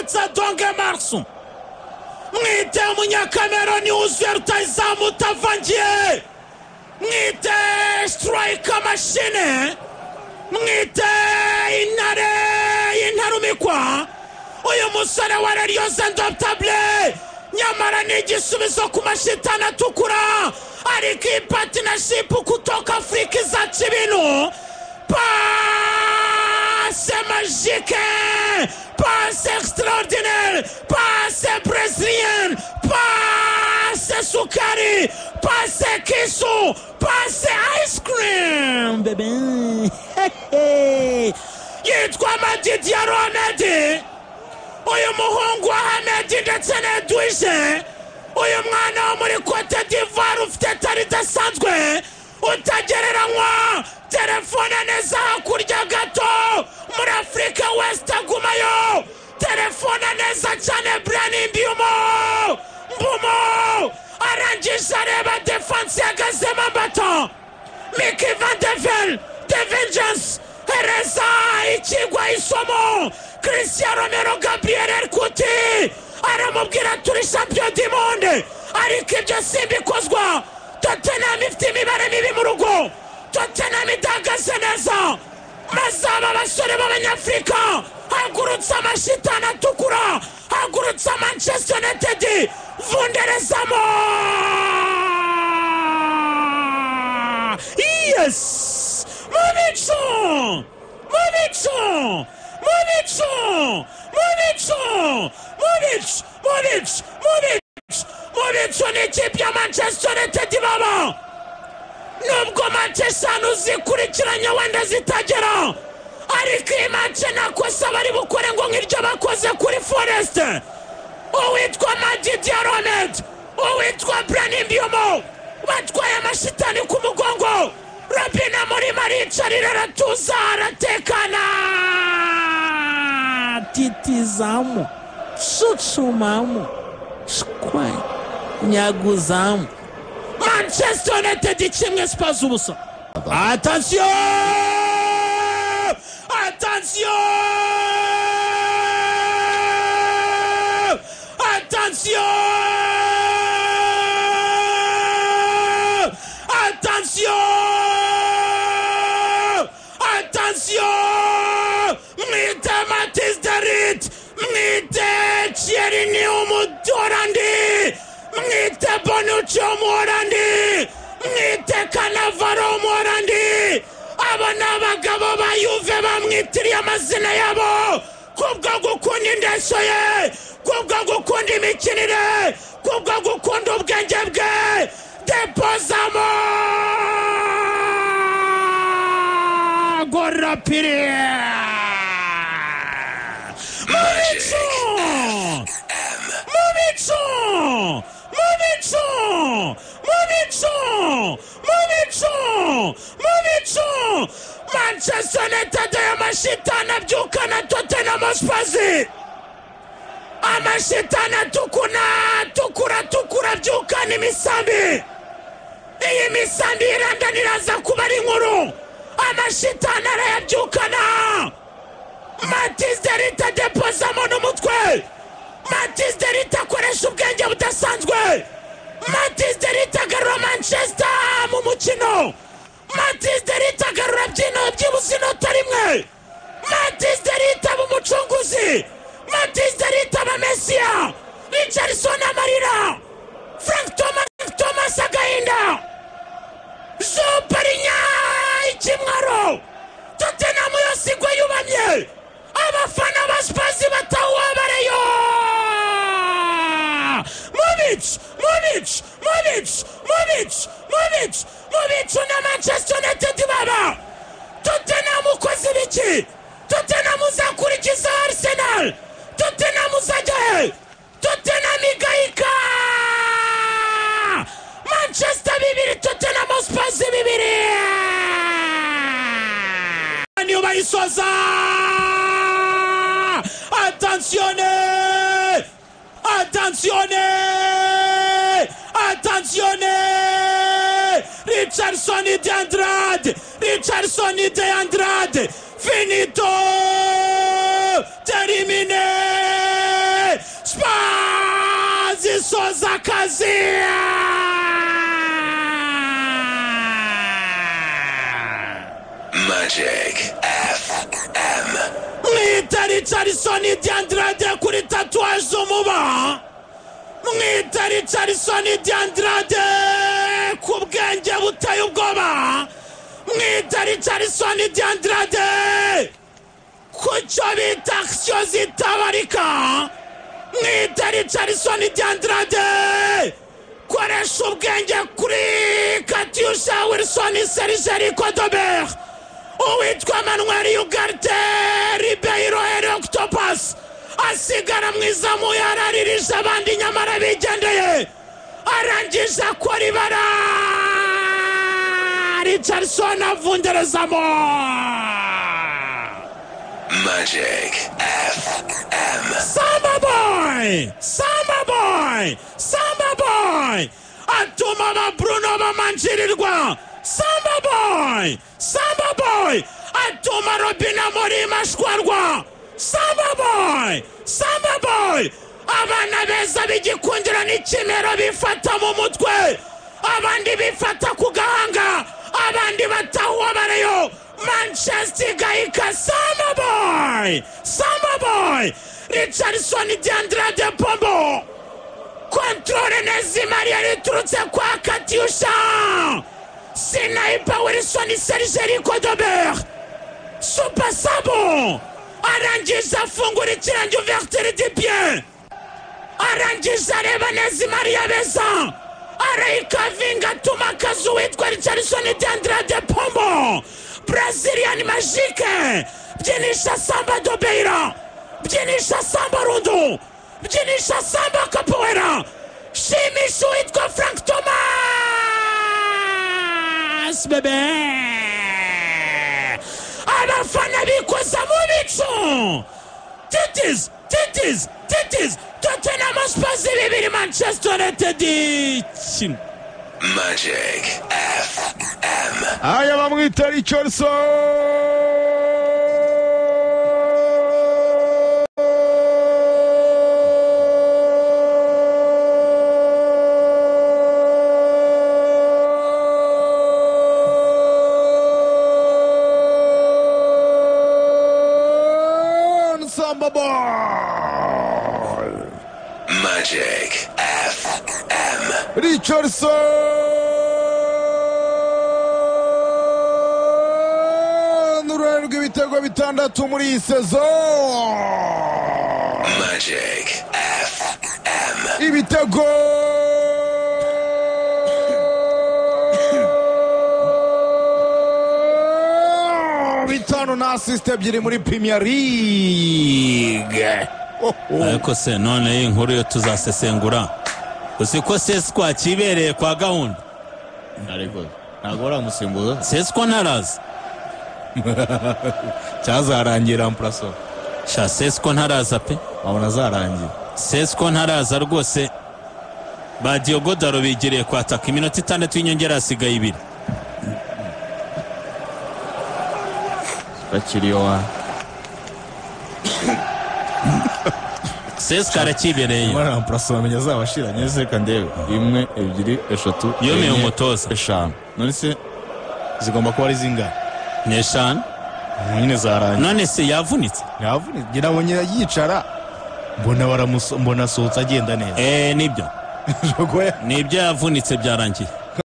Buretse Donge Marson, mwite umunyakameroni wuzuye rutayizamu utavangiye, mwite striker machine, mwite intare y'intarumikwa. Uyu musore wa Les Lions Indomptables nyamara ni igisubizo ku mashitani atukura, ariko iyi partnership kutoka Afurika izaca ibintu. Passe magique, passe extraordinaire, passe brésilienne, passe sukari, passe kisu, passe ice cream bébé. Yitwa Amad Diallo Amedi, uyu muhungu wa Hamedi ndetse na Edwige, uyu mwana wo muri Cote d'Ivoire ufite talent idasanzwe utagereranywa. Telefone neza hakurya gato muri Afurika West, agumayo, telefone neza cyane. Bryan Mbeumo, Mbeumo arangije areba défense yagazemo ambato. Micky van de Ven, the vengeance, hereza ikigwa isomo Christian Romero Gabriel Erkuti, aramubwira: "Turi champion du monde, ariko ibyo simbikozwa." Tottenham ifite imibare mibi mu rugo, Tottenham idahagaze neza, maze aba basore b'Abanyafurika hagurutse amashitani atukura, hagurutse Manchester United, vunderezamo. Yes, mu bicu, mu bicu, mu bicu, mu bicu, mu bicu, mu bicu, mu bicu, mu bicu! Ni ikipe ya Manchester United baba, nubwo match eshanu zikurikiranye wenda zitagera, ariko iyi match nta kosa bari bukore ngo nk'iryo bakoze kuri Forest. Uwitwa Amad Diallo, uwitwa Bryan Mbeumo batwaye amashitani ku mugongo. Ruben Amorim aricarira, aratuza, aratekana, titizamo, cucumamo, shwe nyaguzamo. Manchester United 1, Spurs 0. Attention, attention, attention, attention, attention! Mwite Matthijs de Ligt, mwite Chiellini w'Umuholandi, mwite Bonucci w'Umuholandi, mwite Cannavaro w'Umuholandi. Aba ni abagabo ba Juve bamwitiriye amazina yabo kubwo gukunda indeshyo ye, kubwo gukunda imikinire, kubwo gukunda ubwenge bwe. Depozamo gorapiri mu bicu, mu bicu, mu bicu, mu bicu, mu bicu, mu bicu! Manchester United y'amashitani abyukana Tottenham Hotspurs, amashitani atukura, atukura, atukura, abyukana imisambi. Iyi misambi irandana, iraza kuba ari inkuru. Amashitani arayabyukana. Matthijs de Ligt adepozamo n'umutwe, Matthijs de Ligt akoresha ubwenge budasanzwe, Matthijs de Ligt agarura Manchester mu mukino, Matthijs de Ligt agarura byino byibuze inota rimwe, Matthijs de Ligt aba umucunguzi, Matthijs de Ligt aba mesiya. Richarlison amarira, Frank Thomas, Thomas agahinda, Zoparinya ikimwaro. Tottenham yose igwa yubamye, abafana ba Spurs batawubareyo. Mu bicu, mu bicu, mu bicu, mu bicu, mu bicu, mu bicu na Manchester United baba! Tottenham ukoze ibiki? Tottenham uzakurikiza Arsenal? Tottenham uzajya he? Tottenham igayika. Manchester 2, Tottenham Spurs 2. Niyo bayisoza. Attenzione, attenzione, attenzione! Richarlison de Andrade, Richarlison de Andrade, finito, terminé. Magic FM. Mwita Richarlison de Andrade kuri tatouage umuba. Mwita Richarlison de Andrade ku bwenge buteye ubwoba. Mwita Richarlison de Andrade ku cyo bita action zitabarika. Mwita Richarlison de Andrade koresha ubwenge kuri Katyusha Wilson Serge Kodobert. Uwitwa Manuel Ugarte Ribeiro Ere Octopus asigara mu izamu, yararirije abandi nyamara bigendeye, arangije akora ibara. Richarlison avungerezamo. Magic FM. Samba boy, Samba boy, Samba boy atuma ba Bruno bamanjirirwa. Samba boy, Samba boy atuma Robin Amorim ashwarwa. Samba boy, Samba boy abana beza b'igikundiro n'ikimero bifata mu mutwe, abandi bifata ku gahanga, abandi batahuwa bareyo. Manchester igahika. Samba boy, Samba boy Richarlison de Andrade Pombo kontrole neza imari yari iturutse kwa Katyusha Sniper Wilson Serge Kodobert Super Sabo arangije afungura ikirenge ouverture du bien, arangije areba neza imari ya beza, arayikavinga atuma akazu witwa Richarlison de Andrade Pombo Brazilian Magique. Byinisha samba dobeira, byinisha samba rundu, byinisha samba capoeira, shimisha uwitwa Frank Thomas bebe. Abafana bikoza mu bicu. Titis titis titis. Tottenham Hotspur 2, Manchester United 1. Magic FM. Aya bamwita Richarlison Samba boy. Magic FM. Richarlison uruhare rw'ibitego 6 muri iyi saison. Magic FM. Ibitego 5 na assist 2 muri Premier League. Ariko se none iyi nkuru yo tuzasesengura, uzi ko Sesko akibereye kwa gahunda? Ariko ntabwo baramusimbuza. Sesko ntaraza. Cyazarangira Ampraso. Sha Sesko ntaraza pe. Wabona azarangira. Sesko ntaraza rwose. Ba Diogo Dalo bigereye kwataka iminota 6 y'inyongera hasigaye 2. Bakiriyo wa Sesko arakibereye. Mwana Ampraso bamenya azabashiranye se kandebe. 1 2 3 yomeye umutoza 5. None se zigomba kuba ari zingana? Ni 5. Nyine zarangiye. None se yavunitse? Yavunitse. Ngira abonye yicara mbona mbona asohotse agenda neza. Nibyo. Nibyo yavunitse byarangiye.